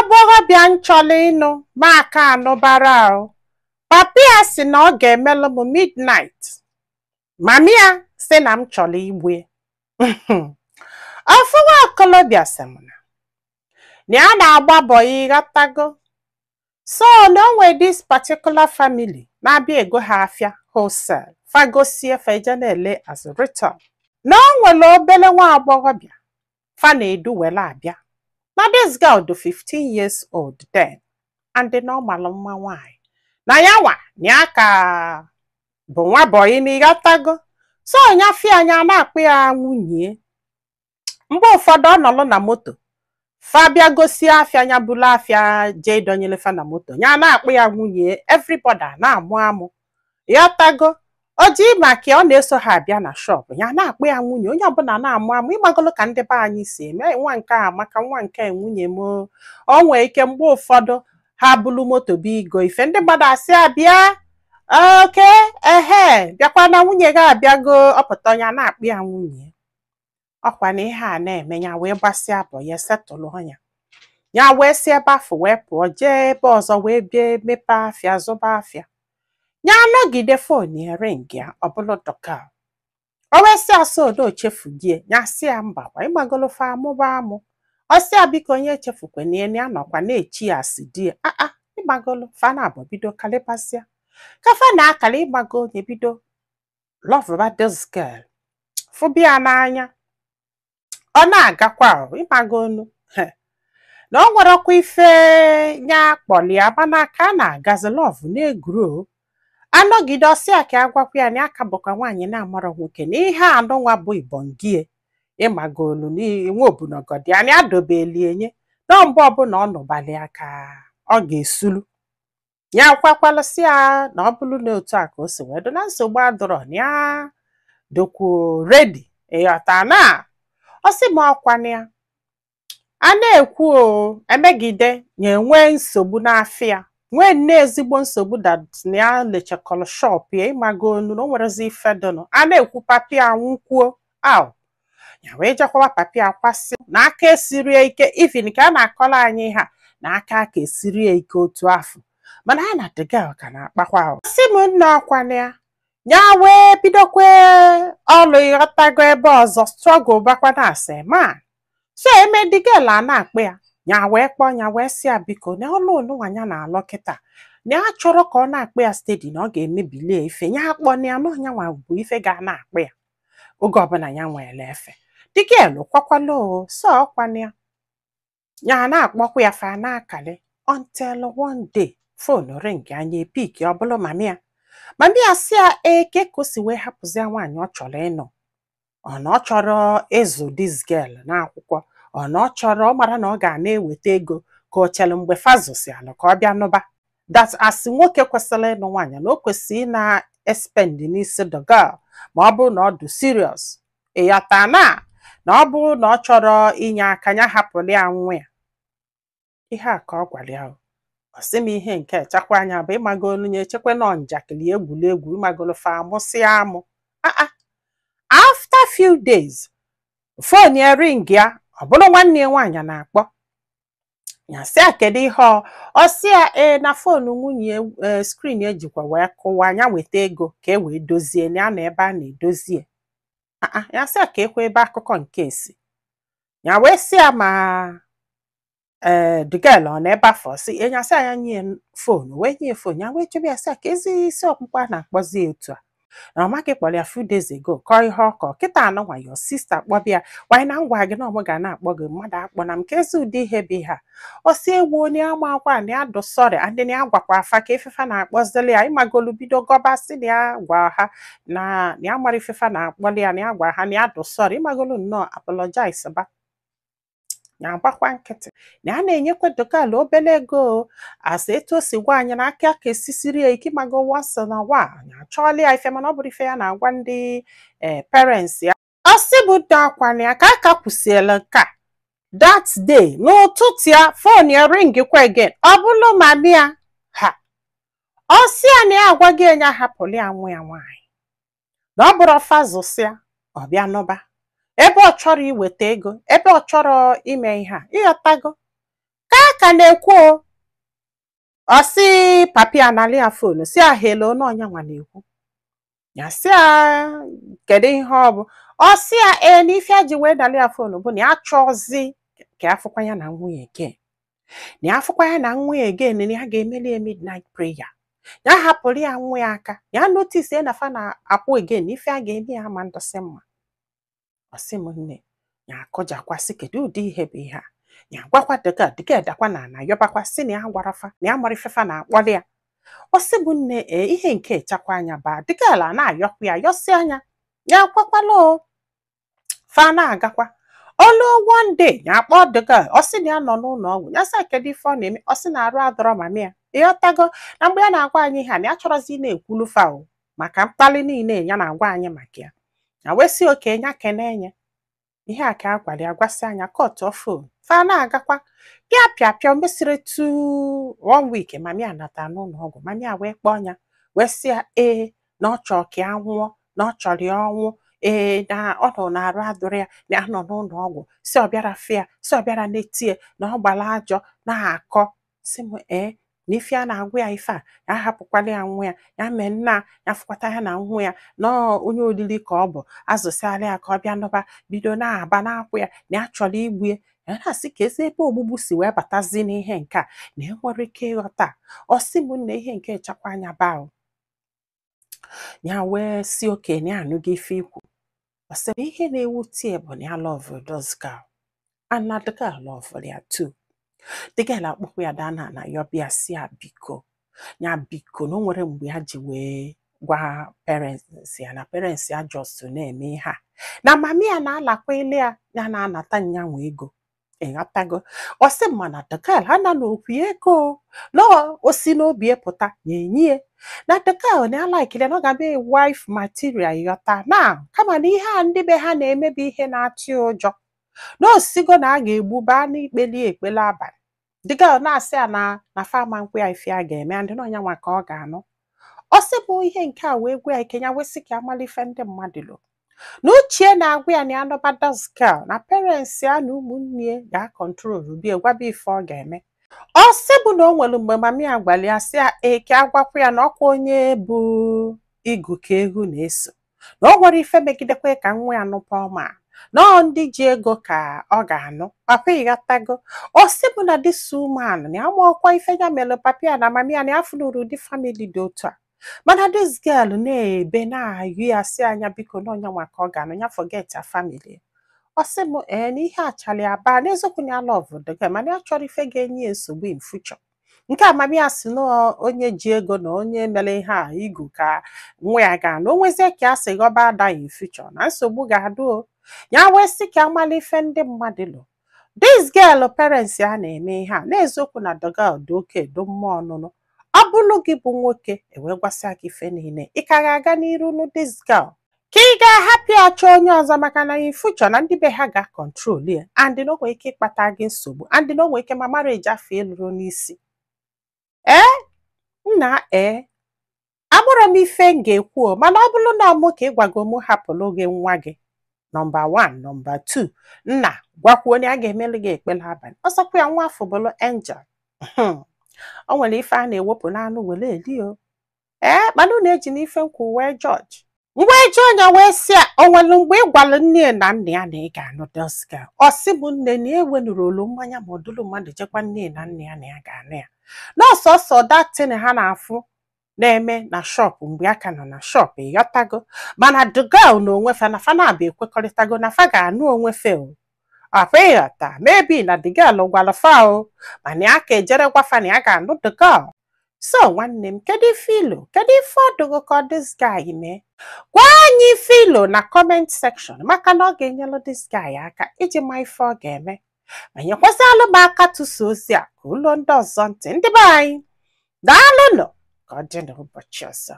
Agbọghọbịa m chọrọ ịnụ ma aka anụbara o. Papi ya sị na ọ ga-emelụ m midnight. Mami ya sị na m chọrọ igbu ya. Ofu nwa okolobịa sị m na ya na-agba bọyị, ghọtago? So na o nwee this particular family na-abịa ego ha afịa wholesale, fagosie, fa eje na-ele as return. Na o nwere obere nwa agbọghọbịa fa na-edu were abịa, na this girl dị 15 years old then, and na ọ mara mma nwaanyị, na ya nwa na ya ka bụ nwa bọyị na, ịghọtago? So nyafe anya na-akpụ ya nwunye. Mgbe ụfọdụ ọ nọrọ na moto, fa bịa gosi afịa, ya bulu afịa jee dọnyere fa na moto, ya na-akpụ ya nwunye. Everybody a na-amụ amụ, ịghọtago? O ji maka ọ na-eso ha abịa na shop, ya na-akpụ ya nwunye, onye ọbụla na-amụ amụ. Ịgbagolo ka ndị be anyị si eme, nwa nke a maka nwa nke nwunye m. O nwee ike mgbe ụfọdụ ha bulu moto bụ igo ife, ndị mmadụ asị abịa oke ehe, bịakwa na nwunye gị abịago. Ọpụta, ya na-akpụ ya nwunye. Ọkwa na ihe a na-eme, ya wee gbasịa bọ ya, setụlụ ya, ya wee si ebe afọ wee pụọ jee ebe ọzọ, wee bịa mepee afịa, zụba afịa. Ya anọgide, phone ya ring, ya ọ bụlụ dọka. O wee sị asa odo chefugie. Ya sị ya mba kwa, ịgbagolo fa amụba amụ. Ọ sị ya biko, onye echefukwana ya, na ya nọkwa na-echi ya asị di ya. Aa, ịgbagolo fa na abụ bido kalịpasịa ka fa na-akara. Ịgbago onye bido love this girl, fụbịa n'anya, ọ na-agakwa. Ịgbago onu na ọ nwerekwa ife ya kpọli ya, mana ka a na-agazi, love na-eguro. Anọgide, ọsị ya ka agwakwa ya na ya ka bụkwa nwaanyị na-amarọ nwoke, na ihe anụnwa bụ ibongie. Ịmagolu nwa obunogodi ya na ya dobeli enye na mgbe ọbụla ọ nụbalị ya ka ọ ga-esulu ya. Kwakwalụsị ya na ọ bụrụ na otu a ka o si wee dị, na nsogbu adọrọ, na ya dokwuo ready. Ịghọta? Na ọ sị ma ọkwana ya a na-ekwu o emegide ya, enwee nsogbu n'afịa, nwee nne ezigbo nsogbu that na ya lechakọrọ shop ya. Ịmago onu na o nwerezi ife dụnụ a na-ekwu, papi anwụkwuo aw, ya wee jekwawa papi akwasị na aka esirie ike. Even ka a na-akọrọ anyị ha na aka aka esirie ike otu afọ, mana ha na the girl ka na-akpakwa ahụ. Sị m nna, ọkwana ya, ya wee bidokwe ọlụ, ịghọtago? Ebe ọzọ struggle bakwa na asị ma so eme, the girl a na-akpọ ya, ya wee kpọọ ya, wee sị ya biko, na ọlụ onụnwa ya na-alụ kịta, na ya chọrọ ka ọ na-akpọ ya steady, na ọ ga-emebilie ife ya. Akpọ na ya na ọnyanwa bụ ife ga na-akpọ ya oge ọbụla ya nwere efe. The girl kwakwala o, so ọkwana ya, ya na-akpọkwa ya, fa na-akali, until one day phone ring, anya e pick, ọ bụrụ mami ya. Mami ya sị ya eke ka o si wee hapụzi nwaanyị ọ chọrọ ịnụ, ọ na ọ chọrọ ịzụ this girl n'akwụkwọ, ọ na ọ chọrọ ọ mara na ọ ga na-eweta ego, ka o chere mgbe fazụsi alụ ka ọ bịa nụba. That as nwoke kwesịrị ịnụ nwaanyị, na o kwesịrị ị na-espend n'isi the girl, ma ọ bụrụ na ọ dị serious. Ịghọta? Na ọ bụrụ na ọ chọrọ inye aka, ya hapụrụ ya nwa ya. Ihe a ka ọ gwara ya o. Ọ sị m ihe nke echekwa anya bụ ịmagolu nye echekwa nọ njakịrị, egwuregwu. Ịmagolu fa amụsịa amụ. Ah, after few days, phone ya ring, ya ọ bụrụ nwanne ya nwaanyị na-akpọ ya. Sị ya kedu ihe ọ. Ọ sị ya ee, na phone nwunye screen ejikwa wee kụwa, ya weta ego ka e wee dozie, na ya na ebe a na-edozie. Ah, ya sị ya ka ekwe ebe akụkọ nke esi. Ya wee sị ya ma ee, the girl ọ na ebe afọ sị ya, sị ya nye phone, wee nye phone. Ya wee chebe ya, sị ya ka ezi isi ọkpụkpọ a na-akpọzi etu a, na ọ maghị kpọrọ ya few days ago, kọọ ihe ọkọ kịta anọnwa. Your sister kpọbịa wanyị na ngwa gị na ọmụ ga na-akpọ gị, mmadụ akpọ na m, ka ezi ụdị ihe bụ ihe a. Ọ sị ewu onye ama akwa na ya dụ sorry, and na ya gwakwa afa ka ifefa na-akpọzili ya. Ịmagolu bido gọba, sị na ya gwa ha na ya mara ifefa na-akpọli ya, na ya gwa ha na ya dụ sorry. Ịmagolu nnọọ apologize ba, ya agbakwa nkịtị, na a na-enyekwa dogala obele ego asa etu o si gwa anyị na aka ka esisiri ya ike. Ịmago, once na while ya achọọla ya ife, mana ọ bụrụ ife ya na-agwa ndị ee parents ya. Ọ sị bụ dị akwa ya ka aka kwụsịrị nke a. That day n'ụtụtụ ya, phone ya ring kwa again, ọ bụrụ mami ya ha. Ọ sị ya na ya agwa gị enye ahapụla ya nwa ya nwaanyị, na ọ bụrụ fazụsịa ọ bịa nụba, ebe ọ chọrọ iweta ego, ebe ọ chọrọ ime ihe a. Ịghọtago? Ka a Ka na-ekwu o, ọ sị papi analị ya phone, si ya hello, na ọnya nwa na-ekwu. Ya sị ya kedu ihe ọ bụ. Ọ sị ya ee, na ife a ji wee nalị ya phone bụ na ya chọọzi ka ya fụkwa ya na nwunye again, na ya fụkwa ya na nwa ya again, na ya ga-emeli ya midnight prayer, ya hapụrụ ya nwa ya aka, ya notice na fa na-akwụ again, na ife a ga-eme ya ama ndọsị mma. Ọ sị m nne, ya akụjakwa, sị kedu ụdị ihe bụ ihe a. Ya gwakwa dịga dịga dakwa na ana yọbakwa, sị na ya gwara fa na ya mara ifefa na-akpọli ya. Ọ sị bụ nne, ee, ihe nke echakwa anya baa dịga ala na-ayọkwa ya yọsị anya, ya akwakwala o, fa na-agakwa olu. One day ya akpọ dịga, ọ sị na ya nọ n'ụlọ ọgwụ. Ya sị kedu ife ọ na-eme. Ọ sị na arụ adọrọ mami ya. Ịghọtago na mgbe ya na-agwa anyị ihe a, na ya chọrọzi ị na-ekwulu fa o maka mkpali niile ya na-agwa anyị maka ya. Ya wee sị oke ya kene ya ihe a ka a gwara ya, gwasị anya kọtụọ phone, fa na-agakwa pịa pịa pịa. O mesịrị tu one week, mami anata n'ụlọ ọgwụ. Mami a wee kpọọ ya, wee sị ya ee, na ọ chọọ ka ya nwụọ, na ọ chọrọ ya ọnwụ, ee, na ọ nọ na-arụ adụrụ ya, na ya nọ n'ụlọ ọgwụ, si ọ bịara fịa, si ọ bịara netie, na ọ gbara ajọ na-akọ. Si m ee, na ife a na-agwa ya, ife a ya ahapụkwala ya nwa ya, ya mee nna ya fụkwata ya na nwa ya na onye olili ka ọ bụ azụsịala ya ka ọ bịa nụba, bido na-aba na-akwụ ya na ya chọrọ igbu ya. Ya na-asị ka ezi ebe ogbugbu si wee batazi n'ihe nke a na enwere ike ịghọta. Ọ sị m nna, ihe nke echakwa anya baa o. Ya wee si oke na ya anụgo ife ikwu. Ọ sị na ihe na-ewute ya bụ na ya love this girl and na the girl love ya too. The girl akpọkwa ya daa na na ya ọbịa, si ya biko, ya biko, na o nwere mgbe ya ji wee gwa parents ya, na parents ya just na-eme ihe a, na mami ya na-alakwa ile ya, ya na-anata nyanwa ego. Ịghọtago? Ọ sị mana the girl ha na n'okwu ego na o si n'obi pụta ya enyi na the girl na ya like na ọ ga-abịa wife material. Ịghọta na kama na ihe a ndị be ha na-emebi ihe na-atụ ya ụjọ, na osigo na a ga-egbu baa n'ikpeli ekpele abalị. The girl na-asị ya na fama nkwụ ya ife a ga-eme ndị na ọnya nwa ka ọ ga-anụ. Ọ sị bụ ihe nke a wee gwa ya ike, ya wee sị ka amala ife ndị mmadụ lo na uchie na-agwa ya na ya nọba this girl, na parents ya na ụmụnne ya ga-acontrol bie gwaba ife ọ ga-eme. Ọ sị bụ na o nwere mgbe mami ya gwara ya, sị ya eke agwakwa ya na ọkwa onye bụ igu ka ewu na-eso, na o nwere ife megidekwa ka nwa ya nụpa ọma, nọọ ndị ji ego ka ọ ga-anụ papa. Ịghọtago? Ọ sị bụ na this woman na ya ma ife ya mere papa ya na mami ya, na ya fụnụrụ ụdị family dị otu a, mana this girl na-ebe na-ayụ ya, sị anya biko, na ọnya nwa ka ọ ga-anụ, ya forget ya family. Ọ sị m ee, na ihe achali aba n'eziokwu, na ya love the girl, mana ya chọrọ ife ga-enye ya nsogbu in future. Nke a mami ya si na onye ji ego na onye mere ihe a igu ka nwa ya ga-anụ, o nwezie ka a sị ghọba ada in future, na nsogbu ga-adụ o. Ya wee sị ka amala ife ndị mmadụ lụ this girl, parents ya na-eme ihe a. N'eziokwu na the girl dị oke do mmụọ ọnụnụ. Ọ bụrụ gị bụ nwoke, ewee gwasịa gị ife niile, ị ka ga-aga n'iru nụ this girl, ka ị ga-ahapụ ya chọọ onye ọzọ? Maka na in future na ndị be ha ga-acontrol ya, and na o nwere ike ịkpata gị nsogbu, and na o nwere ike ma marriage afọ ịlụrụ n'isi. Ee nna, ee, amụrụ m ife m ga-ekwu o, mana ọ bụrụ na ọmụ ka ị gwago mụ hapụrụ gị nwa gị, number 1, number 2, nna gwakwuo onye a ga-emelu gị ekpere abalị. Ọsọkwa ya nwa afọ bụrụ angel, o nwere ife a na-ewepụ n'anụ were eri o. Ee, mana unu eji n'ife nkwu wee judge ngwa eji onye wee sị a, o nwere mgbe ị gwara nne na nna ya na ị ga-anụ this girl? Ọ sị bụ nne na ewenuru olu mmanya ma ọ dụrụ mmadụ jekwa nne na nna ya na ya ga-anụ ya, n'ọsọsọ datin ha na-afụ na-eme na shop mgbe aka nọ na shop. Ịghọtago? Mana the girl na onwe fa na fa na-abịa ekwekọrịtago na fa ga-anụ onwe fe o. Ọkwa ịghọta? Maybe na the girl gwara fa o, mana ya ka ejere gwa fa na ya ga-anụ the girl. So nwanne m, kedu ife ilo, kedu ife ọdụgo ka this guy mee? Gwa anyị ife ilo na comment section, maka na ọ ga-enyelu this guy aka iji ma ife ọ ga-eme, ma nyekwasịalụ m aka tụsa ozi a ka ụlọ ndị ọzọ ntị. Ndị be anyị, daalụnụ. Ka ọ dị n'ụbọchị ọzọ.